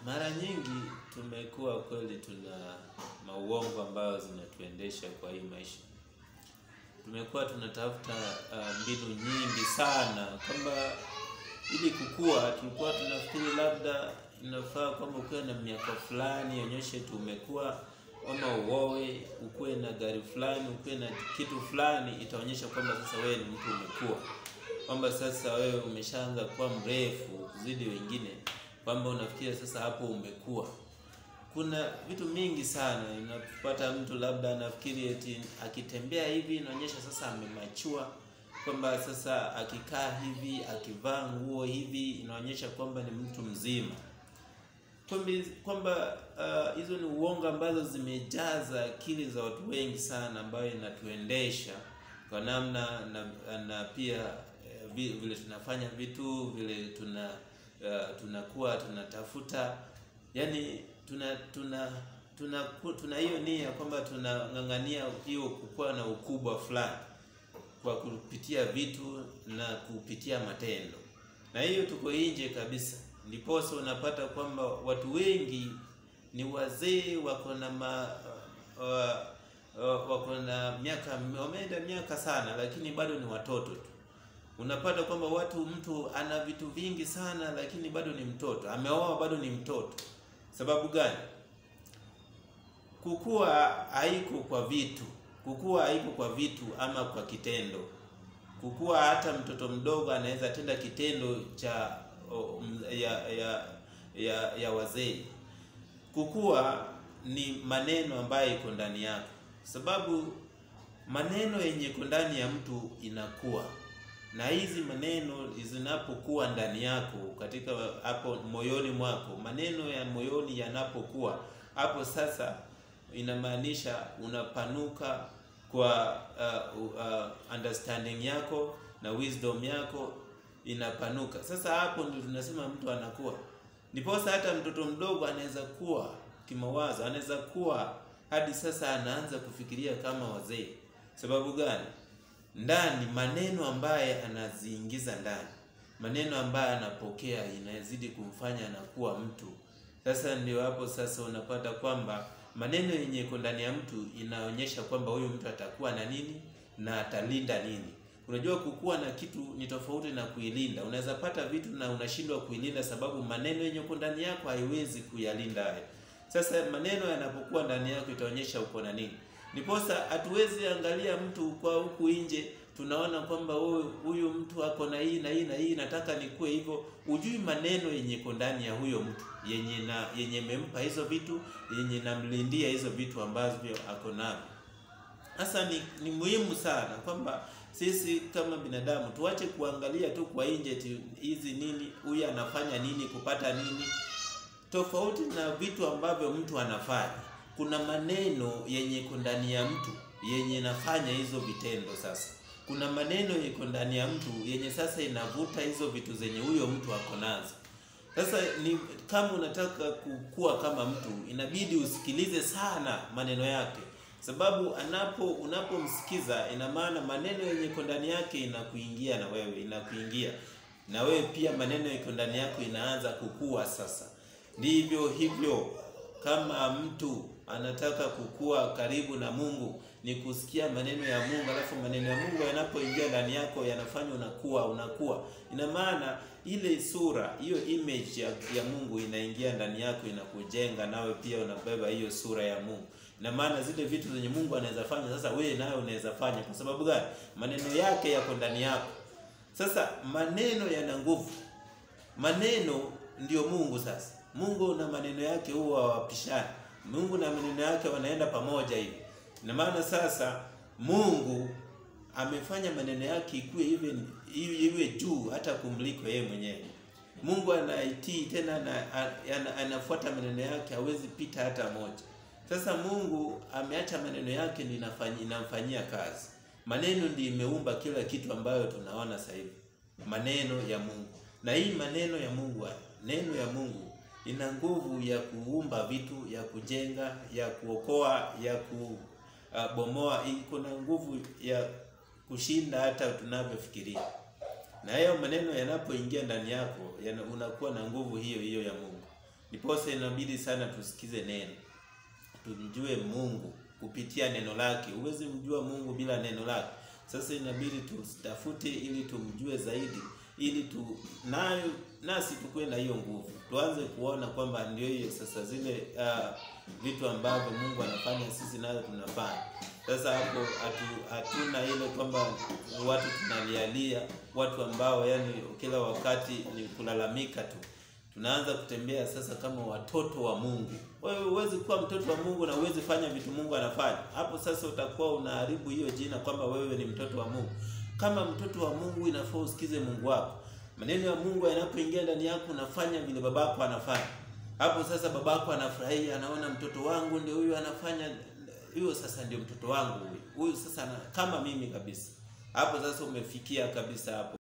Mara nyingi tumekuwa kweli tuna mauongo ambayo zinatuendesha kwa hii maisha. Tumekuwa tunatafuta mbinu nyingi sana kwamba ili kukua, tulikuwa tunafikiri labda inafaa kwamba ukiwa na miaka fulani ionyeshe tumekuwa, ama uoe, ukuwe na gari fulani, ukuwe na kitu fulani, itaonyesha kwamba sasa wewe ni mtu umekua, kwamba sasa wewe umeshaanza kuwa mrefu kuzidi wengine, kwamba unafikiria sasa hapo umekua. Kuna vitu mingi sana unapata mtu labda anafikiri eti akitembea hivi inaonyesha sasa amemachua, kwamba sasa akikaa hivi, akivaa nguo hivi inaonyesha kwamba ni mtu mzima. Kwamba hizo ni uongo ambazo zimejaza akili za watu wengi sana, ambayo inatuendesha kwa namna na pia vile tunafanya vitu, vile tunakuwa tunatafuta, yani tuna hiyo nia kwamba tunang'ang'ania hiyo kukua na ukubwa fulani kwa kupitia vitu na kupitia matendo, na hiyo tuko nje kabisa. Ndiposa unapata kwamba watu wengi ni wazee, wako na wako na miaka, wameenda miaka sana, lakini bado ni watoto tu. Unapata kwamba mtu ana vitu vingi sana lakini bado ni mtoto, ameoa bado ni mtoto. Sababu gani? Kukua haiko kwa vitu, kukua haiko kwa vitu ama kwa kitendo. Kukua hata mtoto mdogo anaweza tenda kitendo cha ya wazee. Kukua ni maneno ambayo iko ndani yako, sababu maneno yenye iko ndani ya mtu inakuwa, na hizi maneno zinapokuwa ndani yako, katika hapo moyoni mwako, maneno ya moyoni yanapokuwa hapo sasa, inamaanisha unapanuka kwa understanding yako na wisdom yako inapanuka. Sasa hapo ndio tunasema mtu anakuwa. Ndiposa hata mtoto mdogo anaweza kuwa kimawazo, anaweza kuwa hadi sasa anaanza kufikiria kama wazee. Sababu gani? Ndani maneno ambaye anaziingiza ndani, maneno ambaye anapokea inazidi kumfanya anakuwa mtu. Sasa ndio hapo sasa unapata kwamba maneno yenye iko ndani ya mtu inaonyesha kwamba huyu mtu atakuwa na nini na atalinda nini. Unajua kukua na kitu ni tofauti na kuilinda. Unaweza pata vitu na unashindwa kuilinda sababu maneno yenye uko ndani yako haiwezi kuyalinda hayo. Sasa maneno yanapokuwa ndani yako itaonyesha uko na nini. Ndiposa hatuwezi angalia mtu kwa huku nje tunaona kwamba huyu mtu ako na hii na hii na hii, nataka nikue hivyo. Ujui maneno yenye iko ndani ya huyo mtu, yenye mempa hizo vitu, yenye namlindia hizo vitu ambavyo ako navyo. Sasa ni muhimu sana kwamba sisi kama binadamu tuache kuangalia tu kwa nje hizi nini, huyu anafanya nini kupata nini, tofauti na vitu ambavyo mtu anafanya. Kuna maneno yenye iko ndani ya mtu yenye nafanya hizo vitendo. Sasa kuna maneno iko ndani ya mtu yenye sasa inavuta hizo vitu zenye huyo mtu ako nazo. Sasa ni kama unataka kukua kama mtu, inabidi usikilize sana maneno yake, sababu unapomsikiza ina maana maneno yenye iko ndani yake inakuingia na wewe, inakuingia na wewe pia, maneno iko ndani yako inaanza kukua. Sasa ndivyo hivyo, kama mtu anataka kukua karibu na Mungu ni kusikia maneno ya Mungu, alafu maneno ya Mungu yanapoingia ndani yako yanafanya unakuwa. Ina maana ile sura, hiyo image ya Mungu inaingia ndani yako, inakujenga, nawe pia unabeba hiyo sura ya Mungu. Ina maana zile vitu zenye Mungu anaweza fanya sasa wewe nawe unaweza fanya. Kwa sababu gani? Maneno yake yako ndani yako. Sasa maneno yana nguvu. Maneno ndio Mungu sasa. Mungu na maneno yake huwa hawapishani. Mungu na maneno yake wanaenda pamoja hivi. Na maana sasa Mungu amefanya maneno yake ikuwe iwe juu hata kumliko yeye mwenyewe. Mungu anaitii tena na anafuata maneno yake, hawezi pita hata moja. Sasa Mungu ameacha maneno yake ndio inamfanyia kazi. Maneno ndio imeumba kila kitu ambayo tunaona sasa hivi. Maneno ya Mungu. Na hii maneno ya Mungu, neno ya Mungu ina nguvu ya kuumba vitu, ya kujenga, ya kuokoa, ya kubomoa. Iko na nguvu ya kushinda hata tunavyofikiria. Na hayo maneno yanapoingia ndani yako, unakuwa na nguvu hiyo hiyo ya Mungu. Ndiposa inabidi sana tusikize neno, tumjue Mungu kupitia neno lake. Huwezi mjua Mungu bila neno lake. Sasa inabidi tutafute ili tumjue zaidi, ili tu nayo nasi tukue na hiyo nguvu, tuanze kuona kwamba ndio hiyo sasa zile vitu ambavyo Mungu anafanya sisi nayo tunafanya. Sasa hapo hatuna ile kwamba watu tunalialia, watu ambao yani kila wakati ni kulalamika tu. Tunaanza kutembea sasa kama watoto wa Mungu. Wewe huwezi kuwa mtoto wa Mungu na huwezi fanya vitu Mungu anafanya. Hapo sasa utakuwa unaharibu hiyo jina kwamba wewe ni mtoto wa Mungu. Kama mtoto wa Mungu inafaa usikize Mungu wako. Maneno ya Mungu yanapoingia ndani yako unafanya vile babako anafanya. Hapo sasa babako anafurahia, anaona mtoto wangu ndio huyu anafanya, huyo sasa ndio mtoto wangu huyu. Huyu sasa kama mimi kabisa. Hapo sasa umefikia kabisa hapo.